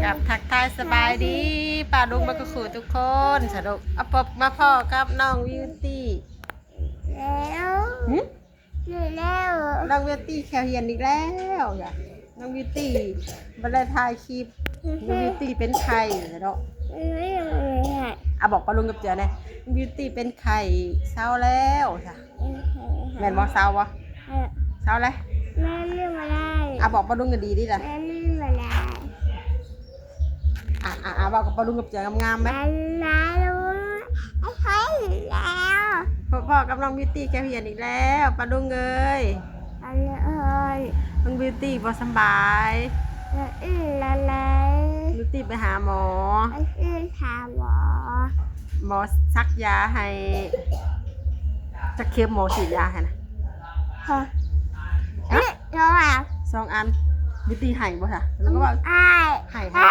ກັບທັກທາຍສະບາຍດີປ້າລຸງເບິດຄູ່ທຸກຄົນສະດວກ ເອົາ ມາພໍ້ກັບນ້ອງບິວຕີ ແລ້ວ ຫື? ຢູ່ແລ້ວ ນ້ອງບິວຕີແຂ້ວຮຽນອີກແລ້ວ ນ້ອງບິວຕີບໍ່ໄດ້ຖ່າຍຄລິບ ນ້ອງບິວຕີເປັນໄຂ້ເນາະ ອາ ບອກປ້າລຸງກັບເຈືອແດ່ ນ້ອງບິວຕີເປັນໄຂ້ເຊົາແລ້ວ ແມ່ນບໍ່? ເຊົາບໍ່? ເອີ ເຊົາແລ້ວ ແມ່ນບໍ່ໄດ້ ອາ ບອກປ້າລຸງກໍດີດີລະ ແມ່ນບໍ່ໄດ້ ອາ ອາ ອາ ເວົ້າກັບປ້າລຸງກັບເຈືອງາມໆແມະ ແມ່ນບໍ່ໄດ້ ແລ້ວ ພໍ້ກັບນ້ອງບິວຕີແກ້ວຮຽນອີກແລ້ວ ປ້າລຸງເອີຍ ປ້າລຸງເອີຍ ນ້ອງບິວຕີບໍ່ສຳບາຍ ອືມ ແລ້ວ ບິວຕີໄປຫາໝໍ ອືມ ຫາໝໍ ໝໍສັກຢາໃຫ້ ຈັກເຂັມໝໍສີດຢາໃຫ້ນະ? ຮະ? ຮະ? ສອງອັນ ສອງອັນ ບິວຕີໄຫ້ບໍ່ຊະ? ແລ້ວກໍວ່າ ອືມ ໄຫ້ ໄຫ້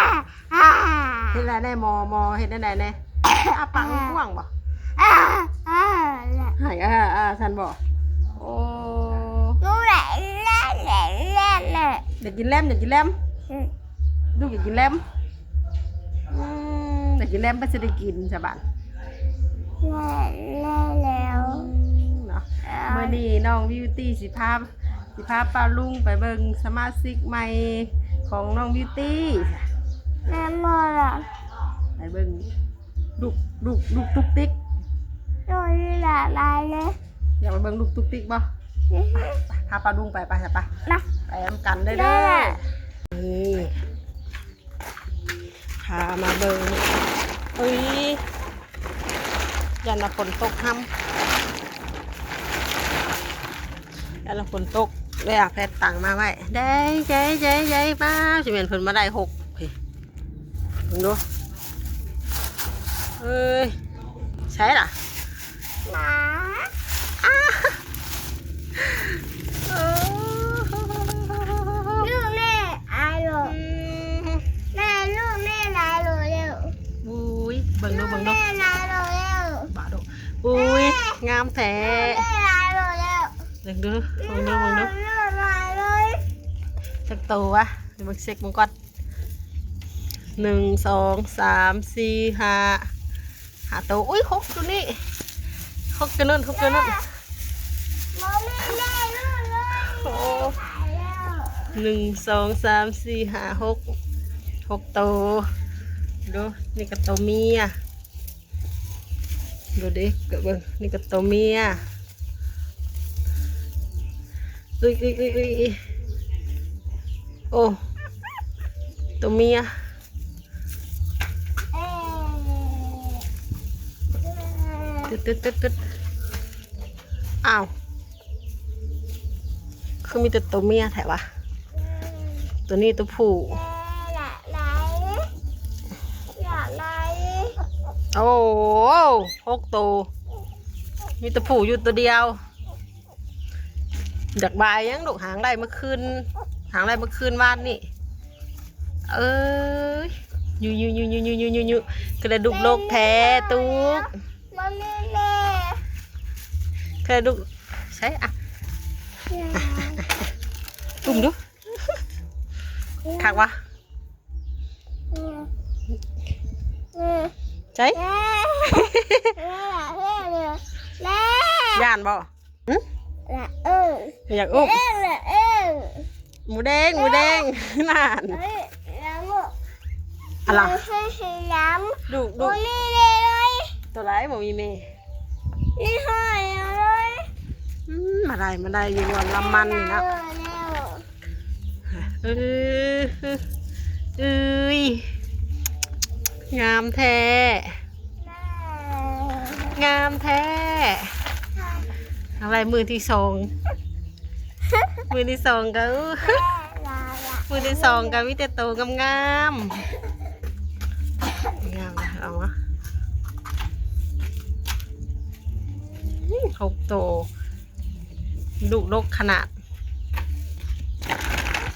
ເຮັດແນວໃດແດ່ ໝໍ ໝໍເຮັດແນວໃດແດ່? ອ້າປາກກວ້າງໆບໍ່? ອາ ອາ ອາ ໄຫ້ ອາ ອາ ຊັ້ນບໍ່? ໂອ້ ລູກ ຢາກກິນແລມ ຢາກກິນແລມ ອືມ ລູກຢາກກິນແລມ ອືມ ຢາກກິນແລມ ເພິ່ນຊິໄດ້ກິນຊະບາດ ແລ້ວ ແລ້ວ ອືມ ເນາະ ເອີ ມື້ນີ້ນ້ອງບິວຕີຊິພາ ຊິພາປ້າລຸງໄປເບິ່ງສະມາຊິກໃໝ່ຂອງນ້ອງບິວຕີ ແມ່ນບໍ່ລະ? ໄປເບິ່ງລູກ ລູກ ລູກຕຸກຕິກ ໂດຍຫຼາຍເລີຍ ຢາກໄປເບິ່ງລູກຕຸກຕິກບໍ່? ອືຮຶ ໄປ ພາປ້າລຸງໄປ ໄປ ໄປ ໄປນຳກັນເດີ ເດີ ນີ້ ພາມາເບິ່ງ ເອີຍ ຢ້ານວ່າຝົນຕົກຫ້ຳ ຢ້ານວ່າຝົນຕົກ ເລີຍເອົາແຜ່ນຕັ່ງມາໄວ້ ໄດ້ ໄດ້ ໄດ້ ໄດ້ ປ້າ ຊິແມ່ນເພິ່ນມາໄດ້ຫົກ ເບິ່ງດູ ເອີຍ ໃສລະ? ໝາ ອ້າ ໂອ້ ລູກແມ່ອາໂລ ອືມ ແມ່ ລູກແມ່ຫຼາຍໂລແລ້ວ ອຸ້ຍ ເບິ່ງດູ ເບິ່ງດູ ລູກແມ່ຫຼາຍໂລແລ້ວ ບາດດູ ອຸ້ຍ ແມ່ ງາມແທ້ ລູກແມ່ຫຼາຍໂລແລ້ວ ເບິ່ງດູ ເບິ່ງດູ ເບິ່ງດູ ຫຼາຍເລີຍ ຈັກໂຕວະ? ເບິ່ງເຊັກເບິ່ງກ່ອນ ໜຶ່ງ ສອງ ສາມ ສີ່ ຫ້າ ຫ້າໂຕ ອຸ້ຍ ຫົກໂຕນີ້ ຫົກໂຕນັ້ນ ຫົກໂຕນັ້ນ ໂອ້ ໜຶ່ງ ສອງ ສາມ ສີ່ ຫ້າ ຫົກ ຫົກໂຕ ດູ ນີ້ກໍໂຕເມຍ ດູເດ້ ເບິ່ງ ນີ້ກໍໂຕເມຍ ອຸ້ຍ ອຸ້ຍ ອຸ້ຍ ອຸ້ຍ ໂອ້ ໂຕເມຍ ຕຶດໆໆໆ ອ້າວ ຄືມີແຕ່ໂຕເມຍແທ້ວະ? ໂຕນີ້ໂຕຜູ້ ໂອ້ ຫົກໂຕ ມີແຕ່ຜູ້ຢູ່ໂຕດຽວ. ຢາກບາຍຫຍັງລູກ? ຫາງໄດ້ເມື່ອຄືນ ຫາງໄດ້ເມື່ອຄືນວານນີ້ ເອີຍ ຢູ່ໆໆໆ ກະໄດ້ດຸກໂລກແທ້ຕຸກ ມັນມີແມ່ ກະໄດ້ດຸກ ໃສອະ ອຸ້ມດູ ຄັກວະ ໃສ ຢ້ານບໍ່? ຫຶ? ລະເອີ ຢາກອຸ້ມ ເອີ ລະເອີ ໝູແດງ ໝູແດງ ນັ້ນ ເອີ ລະໝູ ອະລະ ໃຫ້ ໃຫ້ລຳ ດຸ ດຸ ໂຕນີ້ເລີຍ ໂຕໃດບໍ່ມີແມ່ ນີ້ຫ້ອຍເລີຍ ອືມ ມາໄດ້ ມາໄດ້ຢູ່ບ່ອນລຳມັນນີ້ນະ ເອີ ເອີຍ ງາມແທ້ ງາມແທ້ ເອົາໄວ້ມື້ທີສອງ ມື້ທີສອງກໍ ມື້ທີສອງກໍມີແຕ່ໂຕງາມໆ ງາມ ເອົາມາ ຫົກໂຕ ດຸດົກຂະໜາດ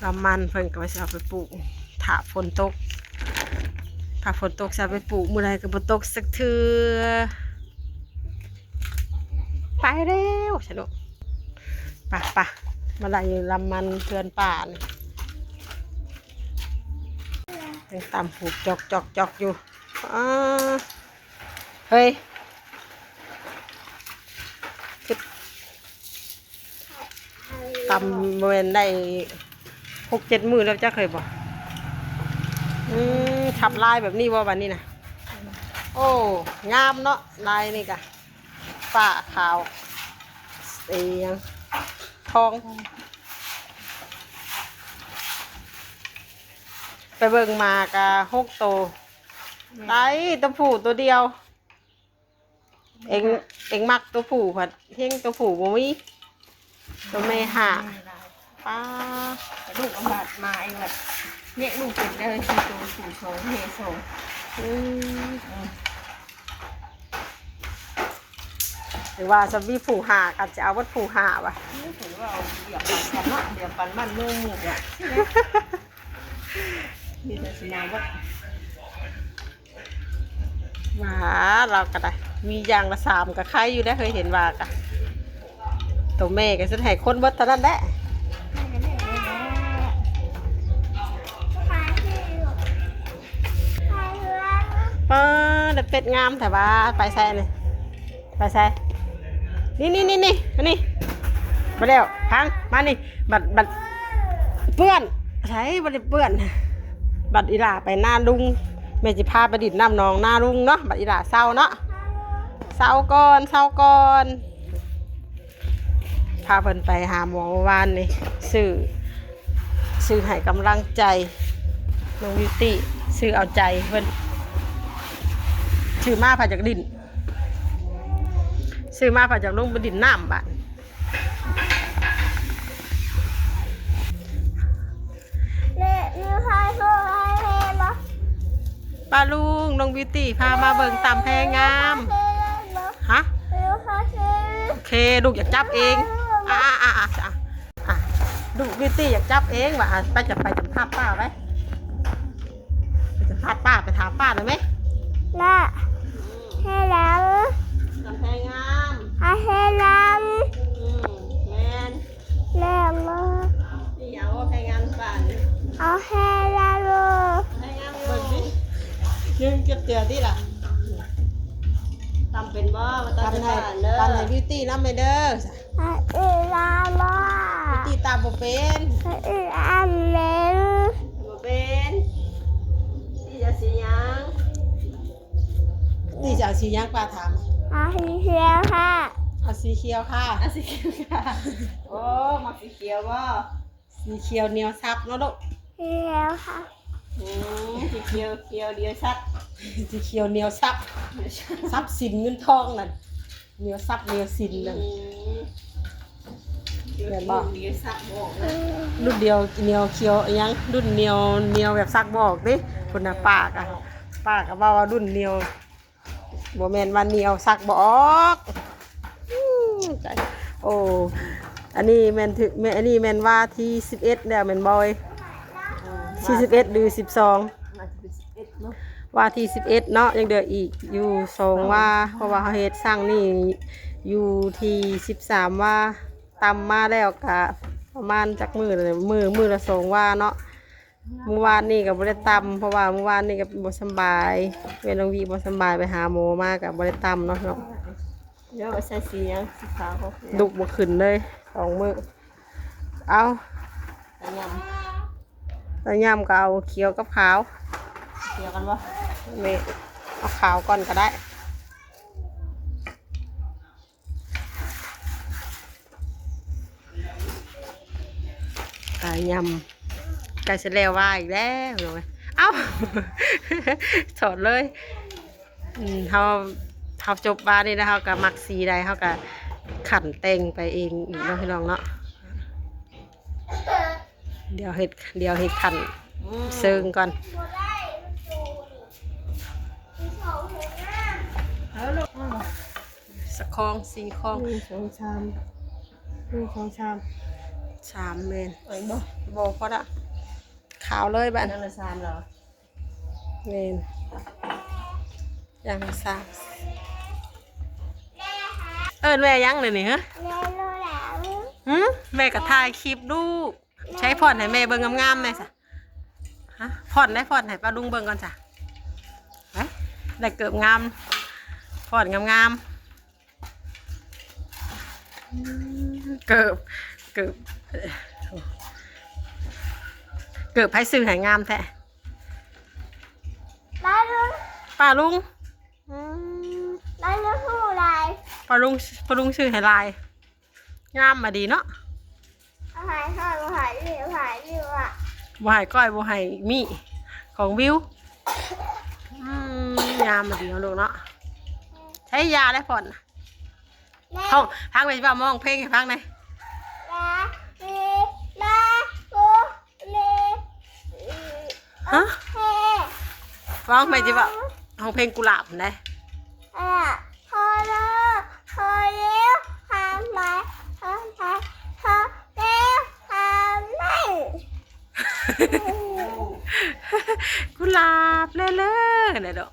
ລຳມັນເພິ່ນກໍວ່າຊິເອົາໄປປູກ ຖ້າຝົນຕົກ ຖ້າຝົນຕົກຊິເອົາໄປປູກມື້ໃດກໍບໍ່ຕົກຈັກເທື່ອ ໄປແລ້ວຊະເນາະ ໄປ ໄປ ມາໄດ້ຢູ່ລຳມັນເຮືອນປ້ານີ້ ຕຳຫູບຈອກໆໆຢູ່. ອ້າ ເຮີ້ຍ ຄືຕຳບໍ່ແມ່ນໄດ້ຫົກເຈັດມື້ແລ້ວຈັກເຄີຍບໍ່? ອືມ ທັບລາຍແບບນີ້ບໍ່ບາດນີ້ນະ? ໂອ້ ງາມເນາະ ລາຍນີ້ກະ ຟ້າຂາວ ເອີ ຫຍັງ ທອງ. ໄປເບິ່ງມາກະຫົກໂຕ ໄດ້ໂຕຜູ້ໂຕດຽວ. ເອັງ ເອັງມັກໂຕຜູ້ພັດ ເຮັງໂຕຜູ້ບໍ່ມີ ໂຕແມ່ຫ້າ. ປ້າ ກະດູກອຳບາດມາເອງແຫຼະ ແຍກລູກເປັນເດີ ສີ່ໂຕ ຜູ້ສອງ ແມ່ສອງ. ອືມ ຫຼືວ່າຈະມີຜູ້ຫ້າ ກະຈະເອົາເບິດຜູ້ຫ້າຫວາ? ອືມ ຖືວ່າເອົາປຽບປັນກັນເນາະ ປຽບປັນບ້ານເມືອງນີ້ກະ ມີແຕ່ຊິມາເບິດ. ວ່າ ລາວກະໄດ້ ມີຢ່າງລະສາມກະໄຄຢູ່ໄດ໋ ເຄີຍເຫັນວ່າກະ ໂຕແມ່ກະຊິໃຫ້ຄົນເບິດເທົ່ານັ້ນແຫຼະ. ປ້າ ໄດ້ເປັດງາມແທ້ຫວາ ໄປໃສນີ້? ໄປໃສ? ນີ້ໆໆໆ ມານີ້ ມາແລ້ວ ພັງ ມານີ້ ບັດ ບັດເປື້ອນ ໃສ ບໍ່ໄດ້ເປື້ອນ. ບັດອີ່ຫຼ້າໄປນາລຸງ ແມ່ຊິພາໄປດິນນ້ຳໜອງນາລຸງເນາະ ບັດອີ່ຫຼ້າເຊົາເນາະ ເຊົາກ່ອນ ເຊົາກ່ອນ. ພາເພິ່ນໄປຫາໝໍມື້ວານນີ້ ຊື້ ຊື້ໃຫ້ກຳລັງໃຈນ້ອງບິວຕີ້ ຊື້ເອົາໃຈເພິ່ນ ຊື້ມາພາຈາກດິນ ຊື້ມາພາຈາກລຸງໄປດິນນ້ຳບາດ. ແມ່ ມີໃຜໂທໃຫ້ແມ່ບໍ່? ປ້າລຸງ ນ້ອງບິວຕີ້ພາມາເບິ່ງຕຳແພງາມ. ຮະ? ໂອເຄ ລູກຢາກຈັບເອງ. ອ່າໆໆ ລູກບິວຕີ້ຢາກຈັບເອງວ່າ. ໄປ ຈະໄປສຳພາດປ້າໄປ ໄປສຳພາດປ້າ ໄປຖາມປ້າໄດ້ໄໝ? ລະ ເຮັດຫຍັງ? ຕຳແພງາມ ອາ ເຮັດຫຍັງ? ອືມ ແມ່ນ ແມ່ນບໍ່? ອີຫຍັງວ່າແພງາມບ້ານ? ເອົາແຮລາໂລ ແພງາມເບິ່ງດິ ຍັງເກັບເທື່ອຕິລະ. ຕຳເປັນບໍ່? ມາຕຳໃຫ້ ຕຳໃຫ້ບິວຕີ້ນຳແດ່ເດີ. ອາ ເອລາບໍ່? ບິວຕີ້ຕຳບໍ່ເປັນ. ອາ ເອ ອາ ເມນ ບໍ່ເປັນ. ຊິເອົາສີຫຍັງ? ນີ້ຈະເອົາສີຫຍັງ? ປ້າຖາມ. ເອົາສີຂຽວຄ່ະ. ເອົາສີຂຽວຄ່ະ. ເອົາສີຂຽວຄ່ະ. ໂອ້ ມັກສີຂຽວບໍ່? ສີຂຽວໜຽວສັບເນາະລູກ. ຂຽວຄ່ະ. ອືມ ສີຂຽວ ຂຽວໜຽວສັບ. ສີຂຽວໜຽວສັບ ຊັບສິນເງິນທອງນັ້ນ. ໜຽວຊັບໜຽວສິນນະ. ອືມ ແມ່ນບໍ່? ໜຽວຊັກບໍ່ອອກນະ. ລຸ້ນໜຽວ ໜຽວຂຽວອີຫຍັງ? ລຸ້ນໜຽວ ໜຽວແບບຊັກບໍ່ອອກເດ້. ພຸ້ນນະ ປ້າກະ ປ້າກະເວົ້າວ່າລຸ້ນໜຽວ ບໍ່ແມ່ນວ່າໜຽວຊັກບໍ່ອອກ. ອືມ ຕາຍ. ໂອ້ ອັນນີ້ແມ່ນຖືກ ແມ່ນ ອັນນີ້ແມ່ນວາທີສິບເອັດແລ້ວແມ່ນບໍ່ເອີຍ? ທີສິບເອັດຫຼືສິບສອງ? ໜ້າຈະເປັນສິບເອັດເນາະ ວາທີສິບເອັດເນາະ ຍັງເຫຼືອອີກຢູ່ສອງວາ ເພາະວ່າເຮົາເຮັດຄັ້ງນີ້ຢູ່ທີ່ສິບສາມວາ. ຕຳມາແລ້ວກະປະມານຈັກມື້ແລ້ວ ມື້ ມື້ລະສອງວາເນາະ. ມື້ວານນີ້ກະບໍ່ໄດ້ຕຳ ເພາະວ່າມື້ວານນີ້ກະບໍ່ສຳບາຍ ແມ່ນ້ອງວິບໍ່ສຳບາຍ ໄປຫາໝໍມາກະບໍ່ໄດ້ຕຳເນາະ ເນາະ. ເດີ ໃສ່ສີຫຍັງ? ສີຂາວ. ລຸກບໍ່ຂຶ້ນເລີຍສອງມື້. ເອົາ ຕາຍຳ ຕາຍຳກໍເອົາຂຽວກັບຂາວ. ຂຽວກັນບໍ່? ແມ່ນ ເອົາຂາວກ່ອນກໍໄດ້. ຕາຍຳ ໃກ້ຊິແລ້ວວາອີກແລ້ວ. ເອົ້າ ຖອດເລີຍ. ອືມ ເຮົາ ເຮົາຈົບວານີ້ແລ້ວ ເຮົາກໍມັກສີໃດ ເຮົາກໍຂັນແຕ່ງໄປເອງອີກເນາະ ພີ່ນ້ອງເນາະ. ດຽວເຮັດ ດຽວເຮັດຂັນ ອືມ ເຊິ່ງກ່ອນ. ເອົາລູກ ອືມ ສະຄອງ ສີ່ຄອງ ໜຶ່ງ ສອງ ສາມ ໜຶ່ງ ສອງ ສາມ ສາມ ແມ່ນ. ເອົາອີກບໍ່? ບໍ່ ພໍລະ ຂາວເລີຍບາດ ນັ້ນລະສາມເນາະ. ແມ່ນ ຢ່າງສາມ. ເອີ້ນແມ່ຫຍັງເດນີ້ ຮະ? ແມ່ໂລແລວ. ຫື? ແມ່ກໍຖ່າຍຄລິບລູກ. ໃຊ້ພອນໃຫ້ແມ່ເບິ່ງງາມໆແດ່ຊະ. ຮະ ຜ່ອນໄດ້ ຜ່ອນໃຫ້ປ້າລຸງເບິ່ງກ່ອນຊະ. ໄປ ໄດ້ເກີບງາມ ຜ່ອນງາມໆ. ອືມ ເກີບ ເກີບ ເກີບໃຜຊື້ໃຫ້ງາມແທ້? ປ້າລຸງ ປ້າລຸງ. ອືມ ປ້າລຸງຮູ້ຫຼາຍ ປ້າລຸງ ປ້າລຸງຊື້ໃຫ້ຫຼາຍ. ງາມມາດີເນາະ. ບໍ່ໃຫ້ກ້ອຍ ບໍ່ໃຫ້ມີ້ ບໍ່ໃຫ້ມີ້ ຂອງວິວ. ອືມ ງາມມາດີເນາະລູກເນາະ. ໃຊ້ຢາໄດ້ຜ່ອນ. ຮ້ອງ ຟັງແມ່ຊິເວົ້າ ມາຮ້ອງເພງໃຫ້ຟັງແດ່. ຮະ? ຮ້ອງ ແມ່ຊິເວົ້າ ຮ້ອງເພງກຸຫຼາບຫັ້ນໃດ. ກຸຫຼາບເລີໆ ແນ່ດອກ.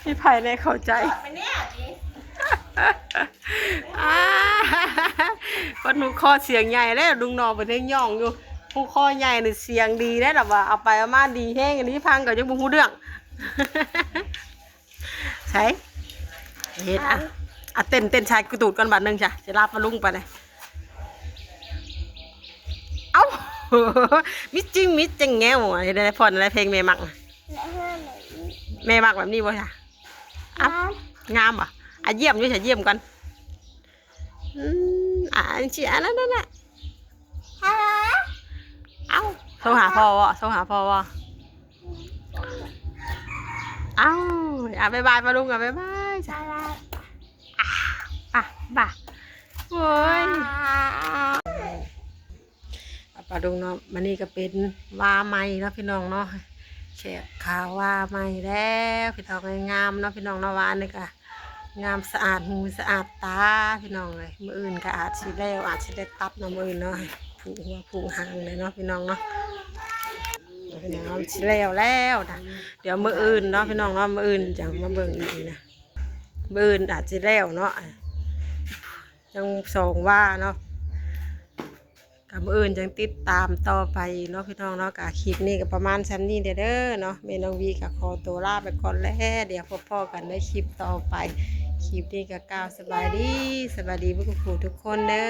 ມີໃຜແດ່ເຂົ້າໃຈ? ອາ ຄົນຫູຄໍສຽງໃຫຍ່ແລ້ວ ລຸງໜໍ່ເພິ່ນຍັງຍ້ອງຢູ່. ຫູຄໍໃຫຍ່ນີ້ສຽງດີເດ້ ແບບວ່າເອົາໄປເອົາມາດີແຮງ ອັນນີ້ຟັງກໍຍັງບໍ່ຮູ້ເລື່ອງ. ໃສ ເຮັດ ອ່ະ ອ່ະ ເຕັ້ນ ເຕັ້ນໃສ່ກູຕູດກ່ອນບາດໜຶ່ງຊະ ຊິລາບມາລຸງປານໃດ. ເອົ້າ ມີຈິງມີຈັງແງວ ເຮັດໄດ້ ຜ່ອນໄດ້ ເພງແມ່ມັກ. ແມ່ມັກແບບນີ້ບໍ່ຊະ? ອ່ະ ງາມບໍ່? ອ່ະ ຢ້ຽມຢູ່ຊະ ຢ້ຽມກ່ອນ. ອືມ ອ່ະ ອັນຊີ້ ອັນນັ້ນ ນັ້ນນະ. ເອົ້າ ໂທຫາພໍ່ບໍ່? ໂທຫາພໍ່ບໍ່? ເອົ້າ ອ່ະ ບາຍບາຍ ປ້າລຸງ ອ່ະ ບາຍບາຍ ບາຍບາຍ ອ່ະ ບາຍບາຍ. ໂອ້ຍ ປ້າລຸງເນາະ. ອັນນີ້ກໍເປັນຫວ້າໃໝ່ເນາະ ພີ່ນ້ອງເນາະ. ແຂກຂາວຫວ້າໃໝ່ແລ້ວ ພີ່ນ້ອງເອີຍ. ງາມເນາະ ພີ່ນ້ອງເນາະ. ຫວ້ານີ້ກໍງາມ ສະອາດຫູສະອາດຕາ ພີ່ນ້ອງເອີຍ. ມື້ອື່ນກໍອາດຊິແລ້ວ ອາດຊິໄດ້ຕັດເນາະ ມື້ອື່ນເນາະ. ຜູກຫົວຜູກຫາງເລີຍເນາະ ພີ່ນ້ອງເນາະ. ພີ່ນ້ອງເນາະ ຊິແລ້ວແລ້ວນະ. ດຽວມື້ອື່ນເນາະ ພີ່ນ້ອງເນາະ ມື້ອື່ນຈັ່ງມາເບິ່ງອີກນະ. ມື້ອື່ນອາດຊິແລ້ວເນາະ ຍັງສອງຫວ້າເນາະ. ກໍມື້ອື່ນຈັ່ງຕິດຕາມຕໍ່ໄປເນາະ ພີ່ນ້ອງເນາະ. ກໍຄລິບນີ້ກໍປະມານສ່ຳນີ້ເດີເນາະ. ແມ່ນ້ອງວີກໍຂໍຕົວລາໄປກ່ອນແລ້ວ ດຽວພົບພໍ້ກັນໃນຄລິບຕໍ່ໄປ. ຄລິບນີ້ກໍກ່າວສະບາຍດີ ສະບາຍດີເບິດທຸກຜູ້ທຸກຄົນເດີ.